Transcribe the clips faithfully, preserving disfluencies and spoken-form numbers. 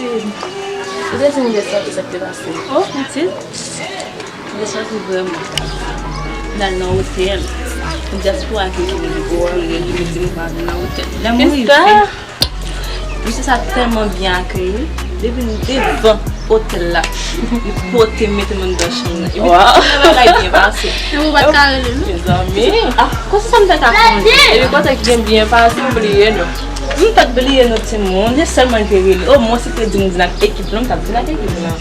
Ou te di m de sa, sa k te pase? Oh, pitit. M te sòti vrèman. M t al nan otèl. Pou dyaspora ki vini, ki vini, ki mete m pa vin nan otèl. Lè m rive, misye sa tèlman byen akeyi. Depi m devan otèl la, li pote m mete m anndan chanm nan. Epi tout bagay byen pase. E ou pa t ka rele nou? Mezanmi, ah, konsa sa m te ka konnen? Epi kote k gen byen pase, m bliye nou. M pa t bliye nou timoun, se sèl mwen ki te rele. O mwen si te di m vin ak ekip lan, m t ap vin ak ekip lan.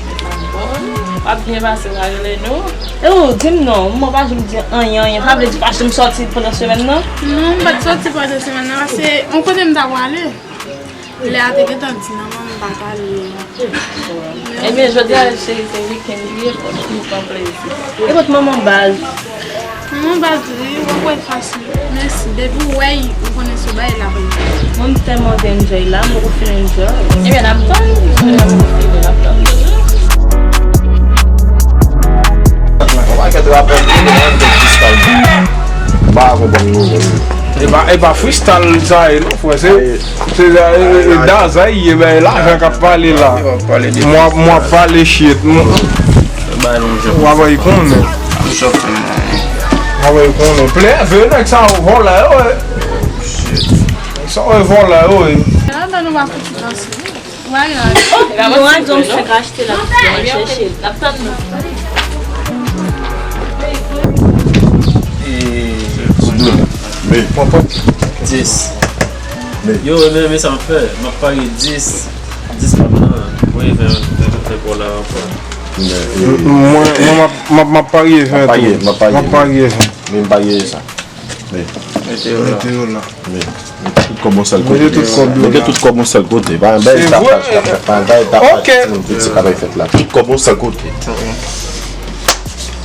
Bon, w ap byen pase, w a rele nou. E ou, di m non, mwen pa janm di anyen, anyen. Sa vle di pa janm sòti pandan semèn nan? Non, m pa t sòti pandan semèn nan, paske yon kote m ta prale. Lè a te gentan di nan mwen m pa t ale. Ebyen, jodi a, cheri, se wikenn li ye, fòk nou pran plezi. E kot manman baz? Manman baz li, w ap wè fasil. Mèsi. Depi w wè l, ou konnen se yon bagay l ap regle. Mwen, m tèlman te enjoy la, m poko fin enjoy. Ebyen, n ap tann, n ap tann toujou. Yon pakèt rapò m gen, m pa konprann nou menm. E pa, e pa freestyle sa ye, non, frè, se, se, e, e, e, daza ye, ben, lajan k ap pale la. Mwen, mwen ap pale shit, mwen. W ap konnen. W ap konnen. Plè, veye nèg sa yo vòlè yo, e. Sa yo vòlè yo, e. Nan, nan, nou pa fouti danse. Ou pa gen radyo. Yon radyo m fèk achte la, m al chèche l. N ap tann nou. E, Koudou. Wi. Pran pòt. Dis. Wi. Yo, men, men sa m ap fè. M ap parye dis. Dis pa m nan. Mwen ven, ven, ven pou la ankò. Mwen, mwen, m ap, m ap, m ap parye ven tou. M ap parye, m ap parye. M ap parye ven. Men m parye sa. Wi. Mete yo la. Mete yo la. Wi. Mete tout kòb yon sèl kote. Mete tout kòb yon sèl kote. Pa yon bèl tap, tap, tap, tap, pa yon bèl tap, tap, timoun, tout sa k ap fèt la. Tout kòb yon sèl kote.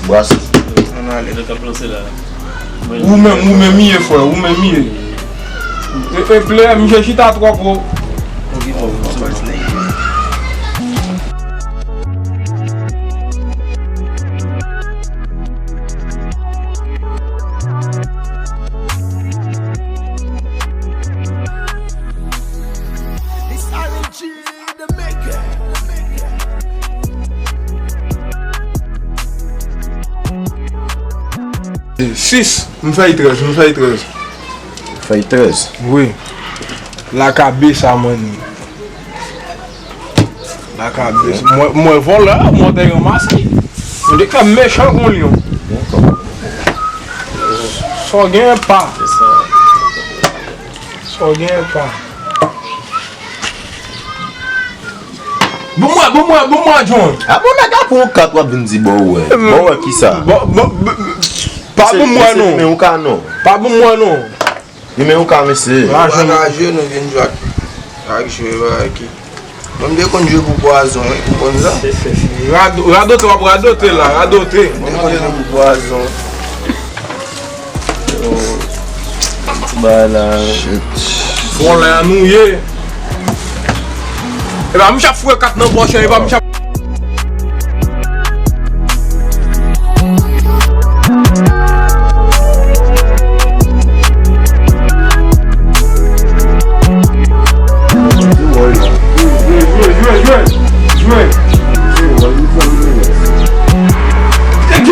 Brase. Ann ale. Ou menm, ou menm ye, frè, ou menm ye. E, e, plè, misye chita twò wo. Sis, m fèy trèz, m fèy trèz. Fèy trèz? Wi. Lakabes a mwen ye. Lakabes. Mwen, mwen vòlè, mwen te ranmase. Mwen te fè mechan kon lyon. Sa w genyen pa. Sa w genyen pa. Bon mwen, bon mwen, bon mwen, John. A bon, nèg la pran yon kat, w ap vin di, bon, wè. Bon, wè, kisa? Bon, bon, bon, pa bon mwen, non. Men ou ka, non. Pa bon mwen, non. Nimewo ka, mesye. Ou pa ka jwe, nou vin jwe ak, ak jwe, bagay ki. Mwen, m te konn jwe pou pwazon, wi, ou konn sa? Rado-, radote, w ap radote la, radote. Mwen, m te konn jwe pou pwazon. Yo, ti bagay la. Shit. Vòlè a nou ye. Epa, misye ap foure kat nan pòch, epa, misye ap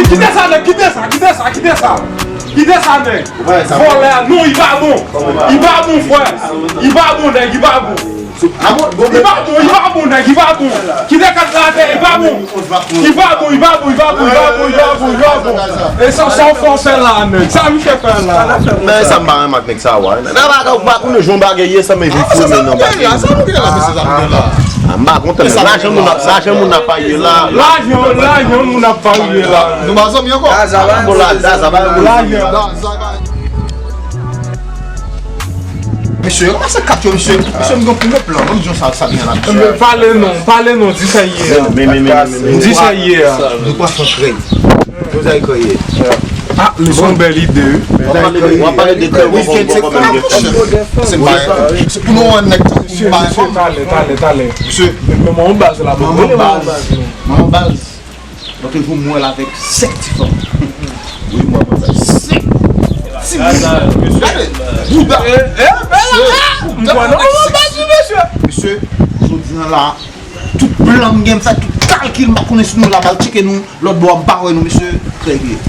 Kite sa, nèg, kite sa, kite sa, kite sa. Kite sa, nèg. Vòlè a, non, li pa bon. Li pa bon, frè. Li pa bon, nèg, li pa bon. Li pa bon, li pa bon, nèg, li pa bon. Kite kat la atè, li pa bon. Li pa bon, li pa bon, li pa bon, li pa bon, li pa bon, li pa bon. E sa, sa w fè la, nèg? Sa misye fè la? Men sa m pa renmen ak nèg sa, wè. Nan bagay ou pa konnen jan bagay ye, sa men vin foumen nan bagay. Sa nou gen la, mesye, sa nou gen la. Ah, m pa kontan, men lajan moun ap, lajan moun ap parye la. Lajan, lajan moun ap parye la. Nou pa zanmi ankò. Bon, la, sa, sa pa yon bon zanmi. Lajan. Mesye, yo pase kat yo, mesye. Mesye, m gen yon plan. Ban m di nou sa, sa byen la, mesye. Enben, pale non, pale non, di sa ye a. Men, men, men, men, men, men. Di sa ye a. Nou pral fè krèy. Kote ay krèy ye? Ah, men se yon bèl ide, wi. W ap pale de krèy, wi, bon, bon, bon, men gen fè. Se pa, se pou nou wè nèg tankou m pa. Mesye, talè, talè, talè. Mesye. Men manman baz la, bon, manman baz. Manman baz. Donk, yon mwen l avèk senk ti fanm. Wi, mwen avèk senk ti moun. Gade, bouda. Eh, eh, bèl la. Mwen non, mwen pa di mesye. Mesye, jodi a la, Tout plan m gen, m fè tout kalkil, m pa konnen si nou la, m al tcheke nou lòt bò a, m pa wè nou, mesye, trè byen.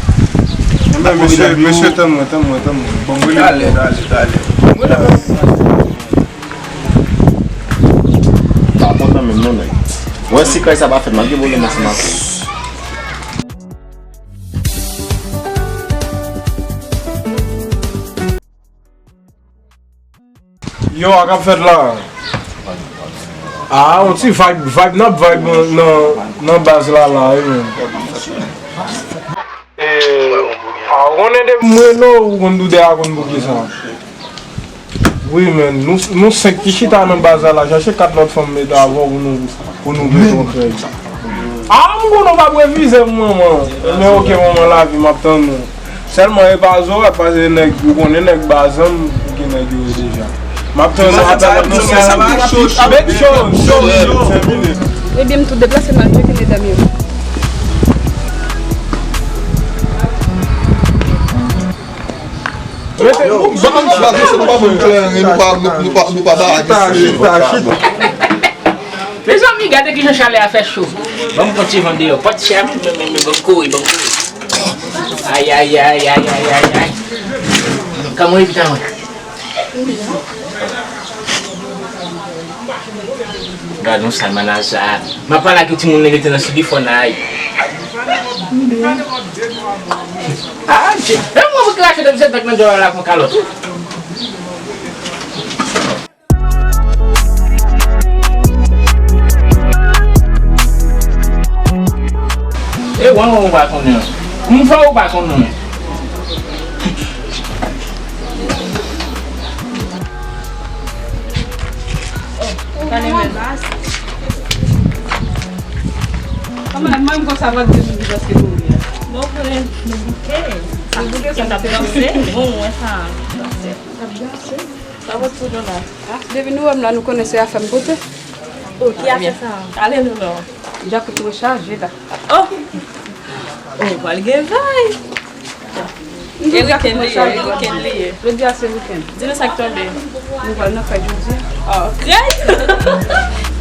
Mesye, mesye, tann mwen, tann mwen, tann mwen. Bon, m rele. Talè, talè, talè. Pa kontan menm non, nèg. Wè si kay sa pa fèt, m ap gen pwoblèm ansanm avè w. Yo, a k ap fèt la? Ah, yon ti vibe, vibe, n ap vibe nan, nan, nan baz la, la, wi, men. E, ah, ou konnen depi m rele w, ou konn Doudè a konn bouke sa. Wi, men, nou, nou senk ki chita nan baz la, la, chache kat lòt fanm mete avè w pou nou, pou nou vle kontre. Ah, m konnen w p ap refize m, manman. Men oke, manman, lavi, m ap tann ou. Sèlman, e pa zo w ap pase nèg, ou konnen nèg bazanm, ki nèg yo ye deja. M ap tann ou, ap tann nou sèlman. Bèt cho, cho, cho. Ebyen, m tou deplase m al tcheke medam yo. Mete, ban m chita, nou pa ban m kleren, nou pa, nou, nou pa, nou pa ba chita, chita, chita. Mezanmi, gade kijan chalè a fè cho. Ban m konn ti van deyò. Pòt chè a, men, men, men, ban m kouri, ban m kouri. Ay, ay, ay. Kòman w ye, pitit mwen? Gad yon sal manaj sa. M ap pale ak yon timoun li rete nan sid li fò nan ay. Ah, Dye. E mwen pou krache depi se tank nan dyòl la kon kalòt. E wan wan ou pa konnen. M fè ou pa konnen. Pale menm. Kòman, menm konsa, pa t gen moun ki prèske mouri a. Bon, vre, nou bouke. Nou bouke, sa t ap danse. Bon, mwen sa, danse. T ap danse. Sa va tou, Jona? Ah, depi nou wè m la, nou konnen se afè m pote. Oh, ki afè sa? Ale nou non. Djakout mwen chaje la. Oh! Oh, pral gen vay. E wikenn li ye, e wikenn li ye. Jodi a se wikenn. Di nou sa k tonbe. Nou pral nan fèt jodi a. Oh, krèy!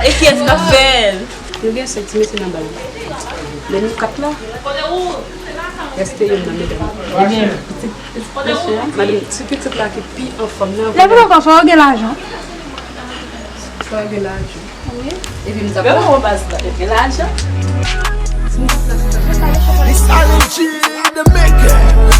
E kiyès k ap fè l? Nou gen senk ti mesye nan bal la. Men nou kat la, reste youn nan medam yo. Ebyen, pitit, pitit mesye a. Madanm, ti pitit la ki pi anfòm nan. Leve nan kò sa, ou gen lajan. Sa gen lajan. Wi. Epi m t ap pran baz la, epi lajan. It's Alan G, the maker.